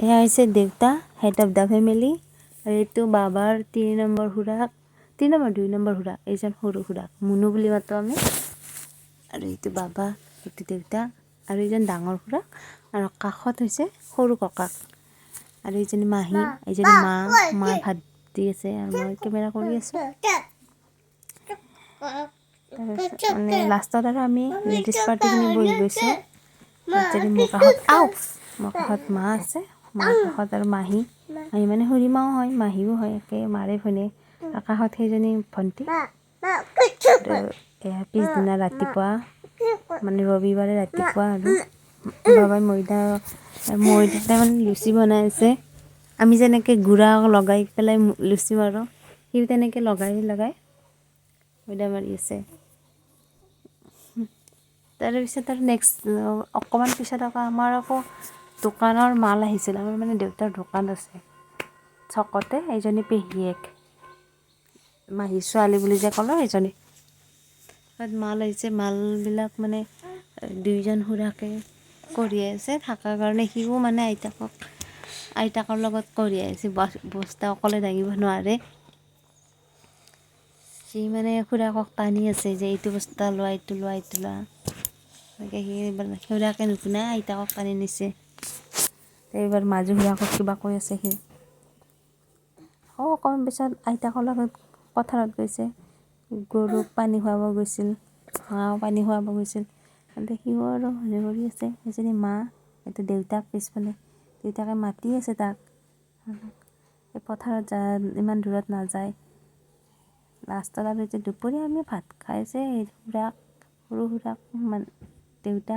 এয়া হৈছে দেউতা, হেড অফ the family. আৰু এইটো বাবাৰ 3 নম্বৰ খুৰাক, 3 নম্বৰ, 2 নম্বৰ খুৰাক। এইজন সৰু খুৰাক, মুনু বুলি মাতোঁ আমি। আৰু এইটো বাবা, এইটো দেউতা আৰু এইজন ডাঙৰ খুৰাক আৰু কাষত হৈছে সৰু ককাক আৰু এইজনী মাহী, এইজনী মা। মায়ে ভাত দি আছে আৰু মই কেমেৰা কৰি আছোঁ। তাৰপিছত মানে লাষ্টত আৰু আমি লেডিজ পাৰ্টিখিনি বহি গৈছোঁ। যদি মোৰ কাষত, আও, মোৰ কাষত মা আছে, মাৰ কাষত আৰু মাহী। মাহী মানে খুৰীমাও হয়, মাহীও হয়, একে মাৰে ভনীয়ে। আৰু কাষত সেইজনী ভণ্টি। আৰু এয়া পিছদিনা ৰাতিপুৱা, মানে ৰবিবাৰে ৰাতিপুৱা আৰু বাবাই ময়দা ময়দাতে মানে লুচি বনাই আছে। আমি যেনেকৈ গুড়া লগাই পেলাই লুচি মাৰোঁ, সিও তেনেকৈ লগাই লগাই ময়দা মাৰি আছে। তাৰপিছত আৰু নেক্সট অকণমান পিছত আকৌ আমাৰ আকৌ দোকানৰ মাল আহিছিল। আমাৰ মানে দেউতাৰ দোকান আছে চকতে। এইজনী পেহীয়েক, মাহীৰ ছোৱালী বুলি যে ক'লোঁ সেইজনী। তাত মাল আহিছে। মালবিলাক মানে দুইজন খুৰাকে কঢ়িয়াই আছে থকাৰ কাৰণে সিও মানে আইতাকৰ লগত কঢ়িয়াই আছে। বস্তা অকলে দাঙিব নোৱাৰে। সি মানে খুৰাকক টানি আছে যে এইটো বস্তা লোৱা, এইটো লোৱা, এইটো লোৱা। এনেকৈ সি খুৰাকে নুশুনে, আইতাকক টানি নিছে। এইবাৰ মাজু খুৰাকক কিবা কৈ আছে সি। আকৌ অকণমান পিছত আইতাকৰ লগত পথাৰত গৈছে। গৰুক পানী খুৱাব গৈছিল, হাঁহক পানী খুৱাব গৈছিল। তেন্তে সিও আৰু হেৰি কৰি আছে। সেইজনী মা, এইটো দেউতাক পিছফালে। দেউতাকে মাতি আছে তাক, এই পথাৰত যা, ইমান দূৰত নাযায়। লাষ্টত আৰু এতিয়া দুপৰীয়া আমি ভাত খাইছে। খুৰাক, সৰু খুৰাক, মানে দেউতা।